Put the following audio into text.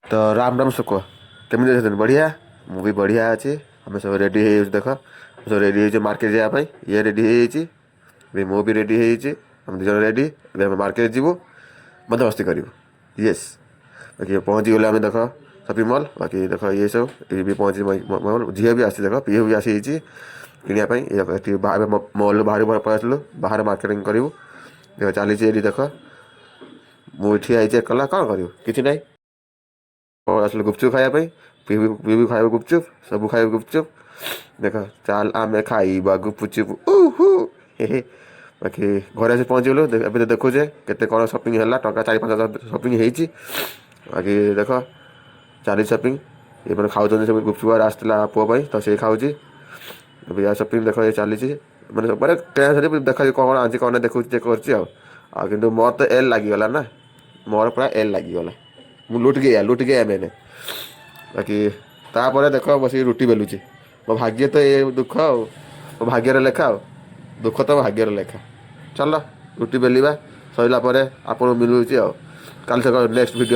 ତ ରାମ ରାମ ସୁଖ, କେମିତି ଅଛନ୍ତି? ବଢ଼ିଆ, ମୁଁ ବି ବଢ଼ିଆ ଅଛି। ଆମେ ସବୁ ରେଡ଼ି ହେଇଯାଉଛୁ। ଦେଖ, ଆମେ ସବୁ ରେଡ଼ି ହେଇଛୁ ମାର୍କେଟ ଯିବା ପାଇଁ। ଇଏ ରେଡ଼ି ହେଇଯାଇଛି ଏବେ, ମୁଁ ବି ରେଡ଼ି ହେଇଯାଇଛି। ଆମେ 2 ଜଣ ରେଡ଼ି। ଏବେ ଆମେ ମାର୍କେଟ ଯିବୁ, ମଜାମସ୍ତି କରିବୁ। ୟେସ୍, ବାକି ପହଞ୍ଚିଗଲେ ଆମେ, ଦେଖ, ସପିଂ ମଲ୍। ବାକି ଦେଖ, ଇଏ ସବୁ ଇଏ ବି ପହଞ୍ଚି, ଝିଅ ବି ଆସିଛି। ଦେଖ, ପିହୁ ବି ଆସିଯାଇଛି କିଣିବା ପାଇଁ। ଇଏ ଦେଖ, ଏଠି ଏବେ ମଲ୍ରୁ ବାହାରୁ ପଳେଇ ଆସିଲୁ, ବାହାରେ ମାର୍କେଟିଂ କରିବୁ। ଦେଖ, ଚାଲିଛି ଏଠି। ଦେଖ, ମୁଁ ଠିଆ ହେଇଛି ଏକଲା, କ'ଣ କରିବୁ? କିଛି ନାହିଁ। ପଳେଇ ଆସିଲୁ ଗୁପଚୁପ୍ ଖାଇବା ପାଇଁ। ପିହୁ, ପିହୁ ଖାଇବ ଗୁପଚୁପ୍, ସବୁ ଖାଇବ ଗୁପଚୁପ୍। ଦେଖ, ଚାଲ ଆମେ ଖାଇବା ଗୁପଚୁପ୍, ଉହୁ ହେ ହେ। ବାକି ଘରେ ଆସି ପହଞ୍ଚିଗଲୁ। ଏବେ ତ ଦେଖୁଛେ କେତେ କ'ଣ ସପିଂ ହେଲା। ଟଙ୍କା 4-5 ହଜାର ସପିଂ ହେଇଛି। ବାକି ଦେଖ, ଚାଲିଛି ସପିଂ। ଏମାନେ ଖାଉଛନ୍ତି ସବୁ। ଗୁପଚୁପ୍ ଆସିଥିଲା ପୁଅ ପାଇଁ, ତ ସେ ଖାଉଛି ଏବେ। ୟା ସପିଂ ଦେଖ, ଏ ଚାଲିଛି। ମାନେ ମାନେ କିଣା ସରି ଦେଖ, କ'ଣ କ'ଣ ଆଣିଛି, କ'ଣ ଦେଖୁଛି, ଚେକ୍ କରୁଛି। ଆଉ କିନ୍ତୁ ମୋର ତ ଏଲ୍ ଲାଗିଗଲା ନା, ମୋର ପୁରା ଏଲ୍ ଲାଗିଗଲା। ମୁଁ लूट गया, लूट गया मैंने। ବାକି ତାପରେ ଦେଖ, ବସିକି ରୁଟି ବେଲୁଛି। ମୋ ଭାଗ୍ୟ ତ ଏ ଦୁଃଖ ଆଉ ମୋ ଭାଗ୍ୟରେ ଲେଖା, ଆଉ ଦୁଃଖ ତ ମୋ ଭାଗ୍ୟରେ ଲେଖା। ଚାଲ, ରୁଟି ବେଲିବା ସରିଲା ପରେ ଆପଣଙ୍କୁ ମିଳୁଛି ଆଉ କାଲି ସକାଳ ନେକ୍ସଟ ଭିଡ଼ିଓ।